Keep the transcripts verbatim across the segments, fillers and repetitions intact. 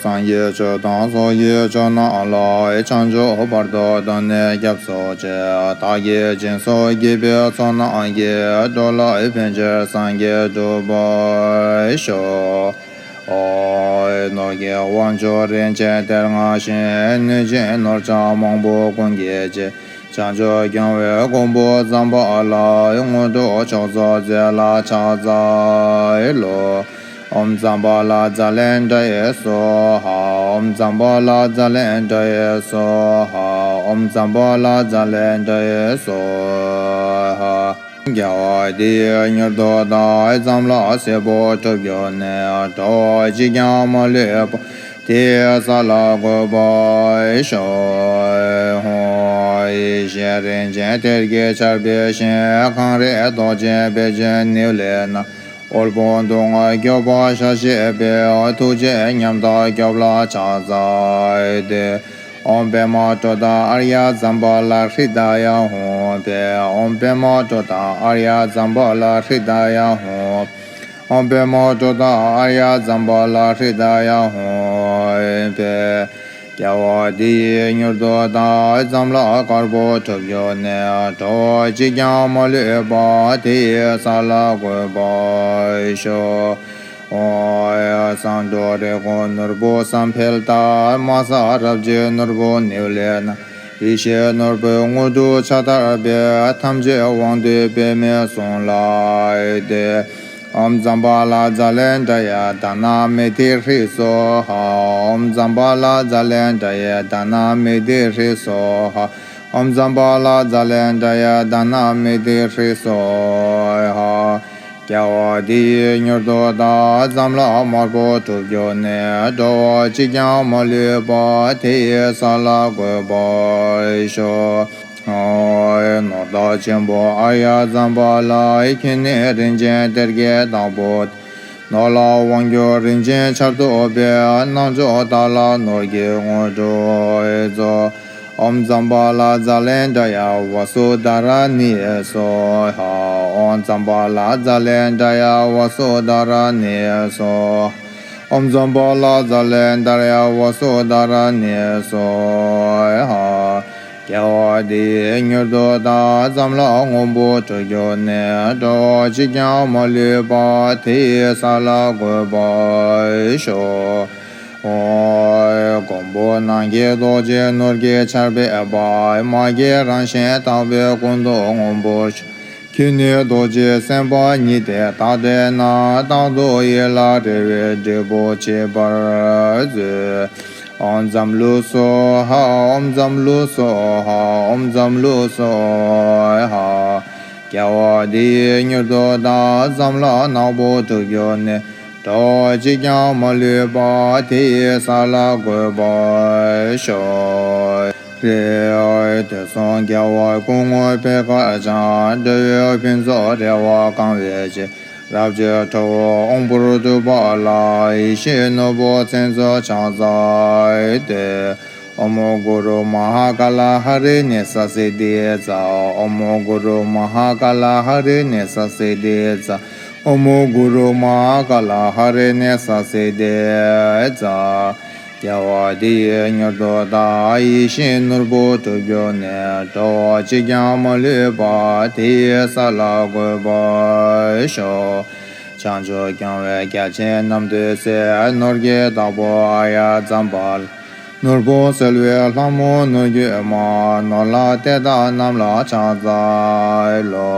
སངས་རྒྱས་ཆོས་དང་ཚོགས་ཀྱི་མཆོག་རྣམས་ལ། བྱང་ཆུབ་བར་དུ་བདག་ནི་སྐྱབས་སུ་མཆི། བདག་གིས་སྦྱིན་སོགས་བགྱིས་པའི་ཚོགས་རྣམས་ཀྱིས། འགྲོ་ལ་ཕན་ཕྱིར་སངས་རྒྱས་འགྲུབ་པར་ཤོག། ཨོ། ནོར་གྱི་དབང་ཕྱུག་རིན་ཆེན་གཏེར་མངའ་ཞིང་། གནོད་སྦྱིན་ནོར་བཅས་མང་པོ་ཀུན་གྱིས་བྱེད། བྱང་ཆུབ་སྐྱོང་བའི་མགོན་པོ་ཛམ་བྷ་ལ། དངོས་གྲུབ་མཆོག་སྩོལ་མཛད་ལ་ཕྱག་འཚལ་ལོ། ཨོཾ་ཛམ་བྷ་ལ་ཛ་ལེནྡྲ་ཡེ་སྭཱ་ཧཱ། ཨོཾ་ཛམ་བྷ་ལ་ཛ་ལེནྡྲ་ཡེ་སྭཱ་ཧཱ། ཨོཾ་ཛམ་བྷ་ལ་ཛ་ལེནྡྲ་ཡེ་སྭཱ་ཧཱ། དགེ་བ་འདི་ཡིས་མྱུར་དུ་བདག། ཛམ་ལ་སྲས་པོ་ཐུབ་གྱུར་ནས། འགྲོ་བ་གཅིག་ཀྱང་མ་ལུས་པ། དེ་ཡི་ས་ལ་འགོད་པར་ཤོག། ཧཱུྃ། ཡེ་ཤེས་རིན་ཆེན་གཏེར་གྱི་ཆར་འབེབས་ཤིང་། གངས་རི་རྡོ་རྗེ་བེ་ཅོན་ནེའུ་ལེ་ན། དབུལ་ཕོངས་སྡུག་བསྔལ་སྐྱོབ་པར་ཞལ་བཞེས་པའི། ཐུགས་རྗེ་ཉམས་དག་སྐྱོབ་ལ་ཕྱག་འཚལ་ཏེ། ཨོཾ་པདྨ་ཏྲོ་ཏ་ཨཱརྱ་ཛམ་བྷ་ལ་ཧྲཱིཿདཱ་ཡ་ཧཱུྃ་ཕཊ། ཨོཾ་པདྨ་ཏྲོ་ཏ་ཨཱརྱ་ཛམ་བྷ་ལ་ཧྲཱིཿདཱ་ཡ་ཧཱུྃ། ཨོཾ་པདྨ་ཏྲོ་ཏ་ཨཱརྱ་ཛམ་བྷ་ལ་ཧྲཱིཿདཱ་ཡ་ཧཱུྃ་ཕཊ། དགེ་བ་འདི་ཡིས་མྱུར་དུ་བདག། ཛམ་ལ་དཀར་པོ་ཐུབ་གྱུར་ནས། འགྲོ་བ་གཅིག་ཀྱང་མ་ལུས་པ། དེ་ཡི་ས་ལ་འགོད་པར་ཤོག། ཨོ། ཟངས་དྲུག་རི་ཀོན་ནོར་བུ་བསམ་འཕེལ་ལྟར། མ་གསལ་རབ་འབྱེད་ནོར་བུ་ནེའུ་ལེ་ན། ཡེ་ཤེས་ནོར་བུའི་དངོས་གྲུབ་ཕྱག་དར་འབེབས། ཐམས་ཅད་དབང་སྡུད་པདྨའི་གཟུངས་ལ་འདུད། ཨོཾ་ཛམ་བྷ་ལ་ཛ་ལེནྡྲ་ཡ་དྷ་ན་མི་དྷི་ཧྲཱིཿསྭཱ་ཧཱ། ཨོཾ་ཛམ་བྷ་ལ་ཛ་ལེནྡྲ་ཡ་དྷ་ན་མི་དྷི་ཧྲཱིཿསྭཱ་ཧཱ། ཨོཾ་ཛམ་བྷ་ལ་ཛ་ལེནྡྲ་ཡ་དྷ་ན་མི་དྷི་ཧྲཱིཿསྭཱ་ཧཱ། དགེ་བ་འདི་ཡིས་མྱུར་དུ་བདག། ཛམ་ལ་དམར་པོ་ཐུབ་གྱུར་ནས། འགྲོ་བ་གཅིག་ཀྱང་མ་ལུས་པ། དེ་ཡི་ས་ལ་འགོད་པར་ཤོག། ནོར་བདག་ཆེན་པོ་ཨཱརྱ་ཛམ་བྷ་ལ། ཁྱོད་ནི་རིན་ཆེན་གཏེར་གྱི་བདག་པོ། ནོར་ལ་དབང་བསྒྱུར་རིན་ཆེན་ཆར་དུ་འབེབས། རྣལ་འབྱོར་དག་ལ་ནོར་གྱི་དངོས་གྲུབ་སྩོལ། ཨོཾ་ཛམ་བྷ་ལ་ཛ་ལེནྡྲ་ཡ་ཝ་སུ་དྷ་ར་ཎི་སྭཱ་ཧཱ། ཨོཾ་ཛམ་བྷ་ལ་ཛ་ལེནྡྲ་ཡ་ཝ་སུ་དྷ་ར་ཎི་སྭཱ་ཧཱ། ཨོཾ་ཛམ་བྷ་ལ་ཛ་ལེནྡྲ་ཡ་ཝ་སུ་དྷ་ར་ཎི་སྭཱ་ཧཱ། དགེ་བ་འདི་ཡིས་མྱུར་དུ་བདག། ཛམ་ལ་སྔོན་པོ་ཐུབ་གྱུར་ནས། འགྲོ་བ་གཅིག་ཀྱང་མ་ལུས་པ། དེ་ཡི་ས་ལ་འགོད་པར་ཤོག། ཨོ། མགོན་པོ་ནམ་མཁའི་རྡོ་རྗེ་ནོར་གྱི་ཆར་འབེབས་པ། མ་སྐྱེས་རང་བཞིན་དག་པའི་ཀུན་ཏུ་སྔོན་པོར་ཤོག། ཁྱོད་ནི་རྡོ་རྗེ་སེམས་དཔའ་ཉིད་དེ། བདག་བསྟོད་ན་རྟག་ཏུ་ཡིད་ལ་རེ་བའི་འབྲས་བུ་མཆིས་པར་མཛོད། ཨོཾ་ཛམ་ལུ་སྭཱ་ཧཱ། ཨོཾ་ཛམ་ལུ་སྭཱ་ཧཱ། ཨོཾ་ཛམ་ལུ་སྭཱ་ཧཱ། དགེ་བ་འདི་ཡིས་མྱུར་དུ་བདག། ཛམ་ལ་ནག་པོ་ཐུབ་གྱུར་ནས། འགྲོ་བ་གཅིག་ཀྱང་མ་ལུས་པ། དེ་ཡི་ས་ལ་འགོད་པར་ཤོག། རེ་དུས་གསུམ་རྒྱལ་བ་སྐུ་དངོས་པད་དཀར་འཆང་། འགྲོ་བའི་ཕུན་ཚོགས་རེ་བ་བསྐང་བའི་ཕྱིར། རབ་བྱེད་ཁྲོ་བོའི་དབང་པོར་གྱུར་པ་ལ། ཡེ་ཤེས་ནོར་བུ་མཚན་རྫོགས་ཕྱག་འཚལ་ཏེ། ཨོཾ་གུ་རུ་མ་ཧཱ་ཀཱ་ལ་ཧ་རི་ཎི་སཱ་སིདྡྷི་སྭཱ་ཧཱ། ཨོཾ་གུ་རུ་མ་ཧཱ་ཀཱ་ལ་ཧ་རི་ཎི་སཱ་སིདྡྷི་སྭཱ་ཧཱ། ཨོཾ་གུ་རུ་མ་ཧཱ་ཀཱ་ལ་ཧ་རི་ཎི་སཱ་སིདྡྷི་སྭཱ་ཧཱ། དགེ་བ་འདི་ཡིས་མྱུར་དུ་བདག། ཡེ་ཤེས་ནོར་བུ་ཐོབ་གྱུར་ནས། འགྲོ་བ་གཅིག་ཀྱང་མ་ལུས་པ། དེ་ཡི་ས་ལ་འགོད་པར་ཤོག། བྱང་ཆུབ་སྐྱོང་བའི་རྒྱལ་ཆེན་རྣམ་ཐོས་སྲས། ནོར་གྱི་བདག་པོ་ཨཱརྱ་ཛམ་བྷ་ལ། ནོར་བུ་གསལ་བའི་ལྷ་མོ་ནོར་རྒྱུན་མ། ནོར་ལྷ་གཏེར་བདག་རྣམས་ལ་ཕྱག་འཚལ་ལོ།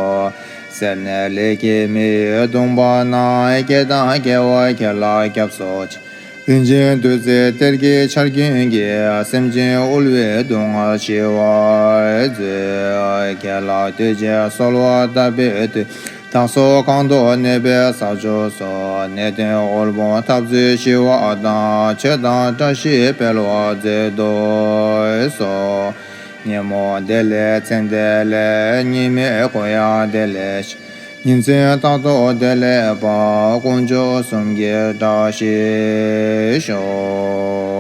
སེར་སྣའི་ལས་ཀྱིས་མི་གདུང་བ་ན། སྐྱེ་དང་སྐྱེ་བ་ཁྱེད་ལ་སྐྱབས་སུ་མཆི། རིན་ཆེན་བདུད་རྩིའི་གཏེར་གྱི་ཆར་རྒྱུན་གྱིས། སེམས་ཅན་དབུལ་བའི་སྡུག་བསྔལ་ཞི་བར་མཛོད། ཁྱེད་ལ་བསྟོད་ཅིང་གསོལ་བ་བཏབ་པའི་མཐུས། བདག་སོགས་གང་དུ་གནས་པའི་ས་ཕྱོགས་སུ། ནད་གདོན་དབུལ་ཕོངས་འཐབ་རྩོད་ཞི་བ་དང་། ཆོས་དང་བཀྲ་ཤིས་འཕེལ་བར་མཛད་དུ་གསོལ། ཉོན་མོངས་བདེ་ལེགས་མཚན་བདེ་ལེགས། གཉིས་མེད་གུ་ཡངས་བདེ་ལེགས། ཉིན་མཚན་རྟག་ཏུ་བདེ་ལེགས་པ། དཀོན་མཆོག་གསུམ་གྱི་བཀྲ་ཤིས་ཤོག།